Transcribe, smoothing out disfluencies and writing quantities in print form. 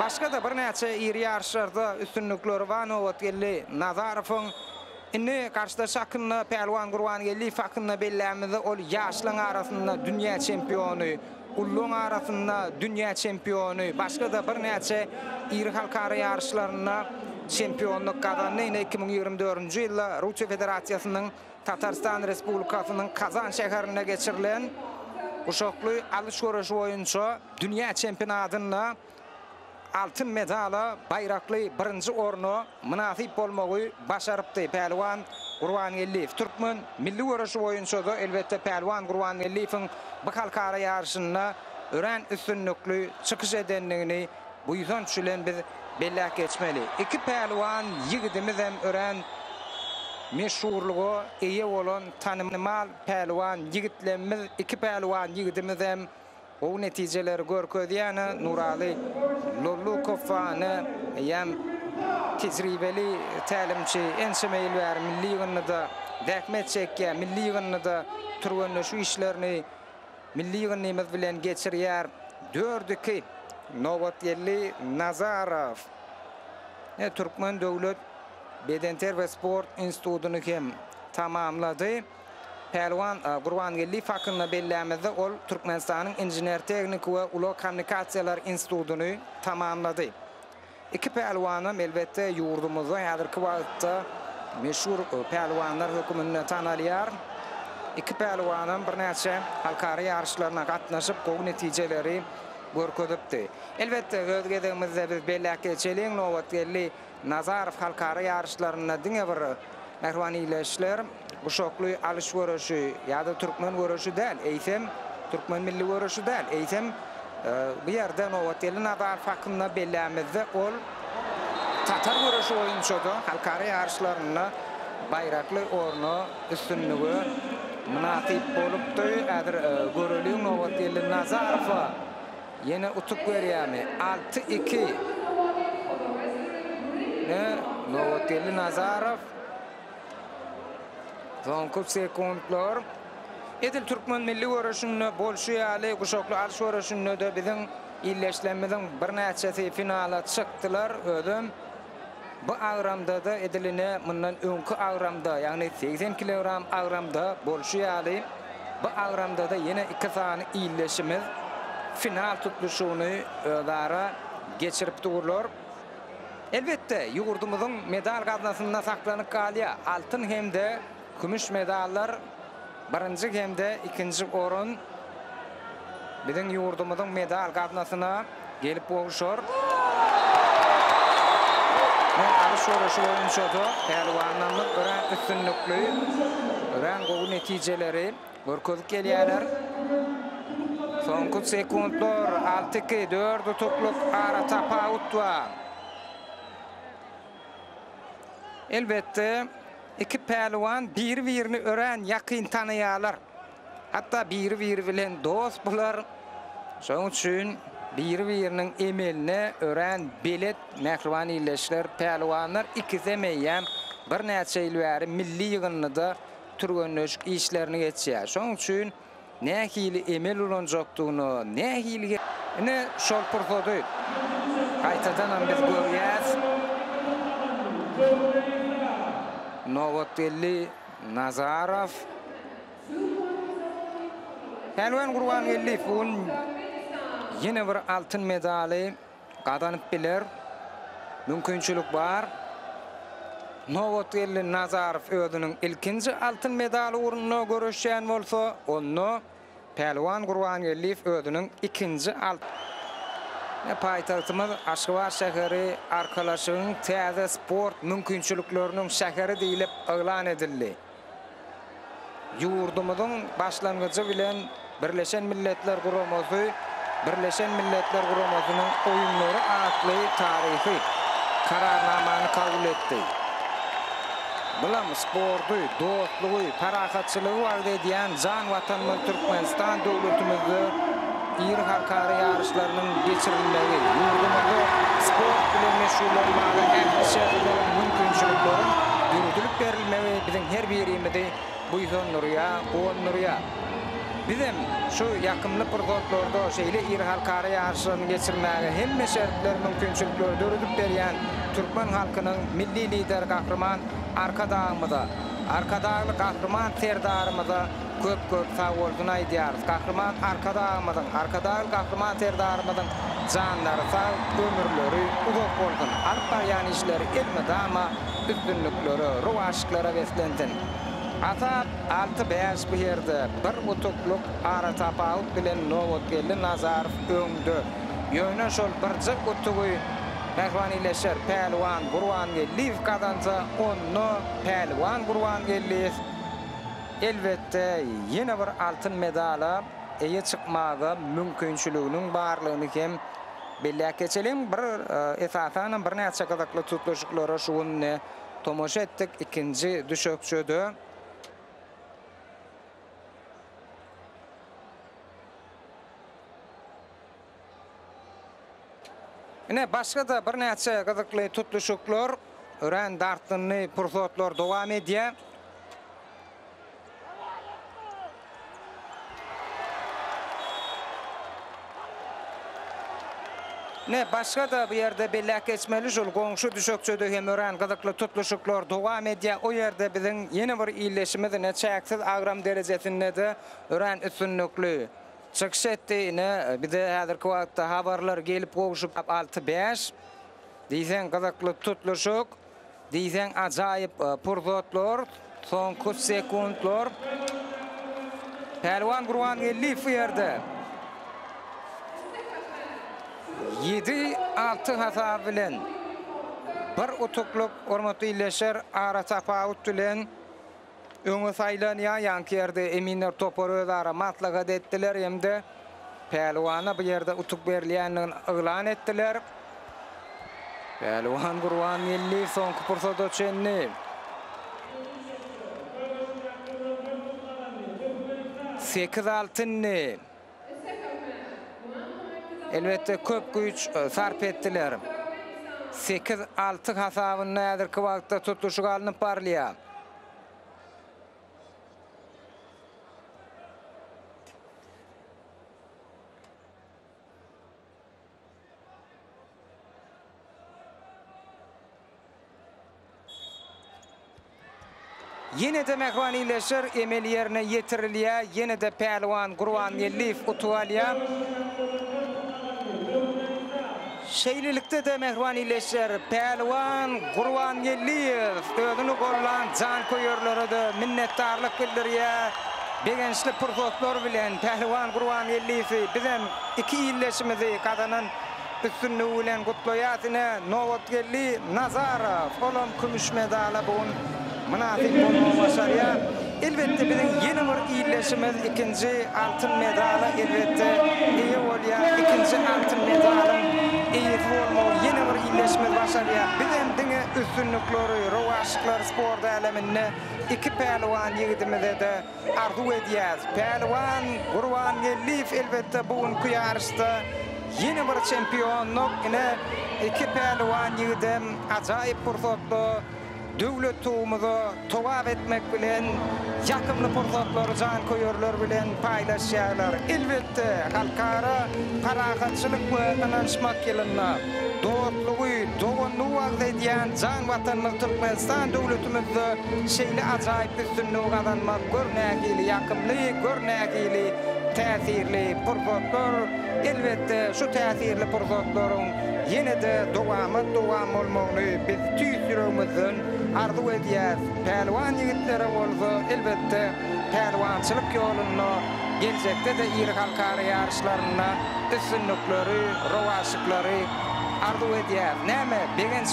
Başga-da birnäçe iri ýaryşlarda üstünlikleri bar Nobatgeldi Nazarowyň. Indi garşydaşy hakynda Pälwan Gurbangeldiýew hakynda bellämizde ol ýaşlaryň arasynda dünýä çempiony, ulularyň arasynda dünýä çempiony, başga-da birnäçe iri halkara ýaryşlarynda çempionlyk gazandy. Ine 2024-nji ýylda Russiýa Federasiýasynyň Tatarystan Respublikasynyň Kazan şäherinde geçirilen guşakly alyş göreşi boýunça Dünýä çempionatynda altyn medala baýrakly birinji orna mynasyp bolmagy başarypdy Pälwan Gurbangeldiýew. Türkmen milli göreşi boýunça-da, elbetde, Pälwan Gurbangeldiýewiň bu halkara ýaryşynda örän üstünlikli çykyş edendigini buýsanç bilen biz belläp geçmeli. Iki pälwan ýigidimizem örän meşhurlyga eýe bolan tanymal pälwan ýigitlerimiz, iki pälwan ýigidimizem Gowy netijeleri görkezýän Nuraly Lollukow eýýäm tejribeli tälimçi, ençeme ýyl bäri milli ýygyndyda zähmet çekýär, milli ýygyndyda türgenleşik işlerini milli ýygyndymyz bilen geçirýär. Dört-iki, Nobatgeldi Nazarow Türkmen döwlet bedenterbiýe sport institutyny hem tamamlady. Pälwan Gurbangeldiýew hakynda bellämizde, ol Türkmenistanyň Inžener-tehniki we ulag kommunikasiýalar institutyny tamamlady. Iki pälwanam, elbetde, ýurdumyzda häzirki wagtda meşhur pälwanlar höküminde tanalýar. Iki pälwanam birnäçe halkara ýaryşlaryna gatnaşyp, gowy netijeleri görkezipdi. Elbetde, öz gezegimizde biz belläp geçeliň, Nobatgeldi Nazarow halkara ýaryşlarynda diňe bir mähriban ildeşler, guşakly alyş göreşi ýa-da türkmen göreşi däl, eýsem, türkmen milli göreşi däl, eýsem, bu ýerde Nobatgeldi Nazarow hakynda bellämizde, ol tatar göreşi boýunça-da halkara ýaryşlarynda baýrakly orna, üstünlige mynasyp bolupdy. Häzir göreliň, Nobatgeldi Nazarowa Ýene utuk berýärmi? Alty, iki. Ine, Nobatgeldi Nazarow. Soňky sekuntlar. Edil türkmen milli göreşinde bolşy ýaly, guşakly alyş göreşinde-de biziň ildeşlerimiziň birnäçesi finala çykdylar. Özem Bu agramda-da edil ine mundan öňki agramda, ýagny 80 kilogram agramda bolşy ýaly, bu agramda-da ýene iki sany ildeşimiz final tutluşygyny özara geçirip durlar. Elbetde, ýurdumyzyň medal gaznasynda saklanyp galýar altyn hem-de kümüş medallar. Birinji hem-de ikinji orun biziň ýurdumyzyň medal gaznasyna gelip gowşar. Alyş göreşi boýunça-da pälwanlarymyz örän üstünlikli, örän gowy netijeleri görkezip gelýärler. Soňky sekuntlar alty-iki, dört utuklyk aratapawut bar. Elbetde, iki pälwan biri-birini örän ýakyn tanaýarlar. Hatda biri-biri bilen dost bular. Şonuň üçin biri-biriniň emeline örän belet mähriban ildeşler. Pälwanlar ikisem eýýäm birnäçe ýyl bäri milli ýygyndyda türgenleşik işlerini geçýär. Şonuň üçin nähili emel ulanjakdygyny, nähili Ine, şol pursady gaýtadanam biz görýäs. Nobatgeldi Nazarow. Pälwan Gurbangeldiýew bu gün ýene bir altyn medaly Gazanyp biler. Mümkinçilik bar. Nobatgeldi Nazarow özüniň ilkinji altyn medaly ugrunda göreşýän bolsa, onda Pälwan Gurbangeldiýew özüniň ikinji alt. Paýtagtymyz Aşgabat şäheri Arkalaşygyň täze sport mümkinçilikleriniň şäheri diýlip yglan edildi. Ýurdumyzyň başlangyjy bilen Birleşen Milletler Guramasy Birleşen Milletler Guramasynyň Oýunlary atly taryhy Kararnamany kabul etdi. Bulam sporty, dostlugy, parahatçylygy wagyz edýän jan Watanymyz Türkmenistan döwletimizde iri halkara ýaryşlarynyň geçirilmegi, ýurdumyzda sport bilen meşgullanmaga ähli şertleriň, mümkinçilikleriň döredilip berilmegi biziň her birimizi buýsandyrýar, guwandyrýar. Bizem şu ýakymly pursatlarda şeýle iri halkara ýaryşlaryny geçirmäge hemme şertleri, mümkinçilikleri döredip berýän türkmen halkynyň Milli Lideri Gahryman Arkadagymyza, Arkadagly Gahryman Serdarymyza köp-köp sagbolsun aýdýarys. Gahryman Arkadagymyzyň, Arkadagly Gahryman Serdarymyzyň janlary sag, ömürleri uzak bolsun, alyp barýan işleri elmydama üstünliklere, rowaçlyklara beslensin! Hasap alty-bäş bu ýerde bir utuklyk aratapawut bilen Nobatgeldi Nazarow öňde. Ýöne şol birje utugy mähriban ildeşler Pälwan Gurbangeldiýew gazansa onda Pälwan Gurbangeldiýew elbetde ýene bir altyn medala eýe çykmaga mümkinçiliginiň barlygyny hem belläp geçeliň. Bir esasanam birnäçe gyzykly tutluşyklara şu gün Tomaşa etdik ikinji düşekçede. Ine başga-da birnäçe gyzykly tutluşyklar, örän dartgynly pursatlar dowam edýär. Ine, başga-da bu ýerde belläp geçmeli, şol goňşy düşekçede hem örän gyzykly tutluşyklar dowam edýär. O ýerde biziň ýene bir ildeşimiz ine, çäksiz agram derejesinde-de örän üstünlikli çykyş etdi. Ine, bize häzirki wagtda habarlar gelip gowşup, alty-bäş diýseň gyzykly tutluşyk. Diýseň ajaýyp pursatlar, soňky sekuntlar. Pälwan Gurbangeldiýew bu ýerde ýedi, alty hasaby bilen bir utuklyk hormatly ildeşler aratapawut bilen Öňe saýlanýar. Ýaňky ýerde eminler topary özara maslahat etdiler hem-de pälwana bu ýerde utuk berilýändigini yglan etdiler. Pälwan Gurbangeldiýew soňky pursada çenli 8-6 indi. Elbetde köp güýç sarp etdiler. 8-6 hasabynda häzirki wagtda tutluşyk alnyp barylýar. Ýene-de mähriban ildeşler, emel ýerine ýetirilýär. Ýene-de Pälwan Gurbangeldiýew utuk alýar. Şeýlelikde-de mähriban ildeşler, Pälwan Gurbangeldiýew özüni gollan janköýerlere-de minnetdarlyk bildirýär. Begençli pursatlar bilen Pälwan Gurbangeldiýewi bizem iki ildeşimizi gazanan Üstünligi bilen gutlaýas ine Nobatgeldi Nazarow olam kümüş medala bu gün mynasyp bolmagy başarýar. Elbetde biziň ýene bir ildeşimiz ikinji altyn medala elbetde eýe bolýar. Ikinji altyn medalyň eýesi bolmagy ýene bir ildeşimiz başarýar. Bizem diňe üstünlikleri, rowaçlyklary sport äleminde iki pälwan ýigidimize-de Arzuw edýäs. Pälwan Gurbangeldiýew elbetde bu günki ýaryşda ýene bir çempionlyk, ine iki pälwan ýigidem ajaýyp pursatda döwlet tugumyza togap etmek bilen ýakymly pursatlary janköýerler bilen paýlaşýarlar. Elbetde Halkara parahatçylyk we ynanyşmak ýylynda dostlugy, doganlygy wagyz edýän jan Watanymyz Türkmenistan döwletimizde şeýle ajaýyp üstünligi gazanmak gör nähili ýakymly, gör nähili täsirli pursatlar. Elbetde, şu täsirli pursatlaryň ýene-de dowamat-dowam bolmagyny biz tüýs ýüregimizden arzuw edýäris. Pälwan ýigitlere bolsa, elbetde, pälwançylyk ýolunda geljekde-de iri halkara ýaryşlarynda üstünlikleri, rowaçlyklary arzuw edýäris. Näme, Begenç.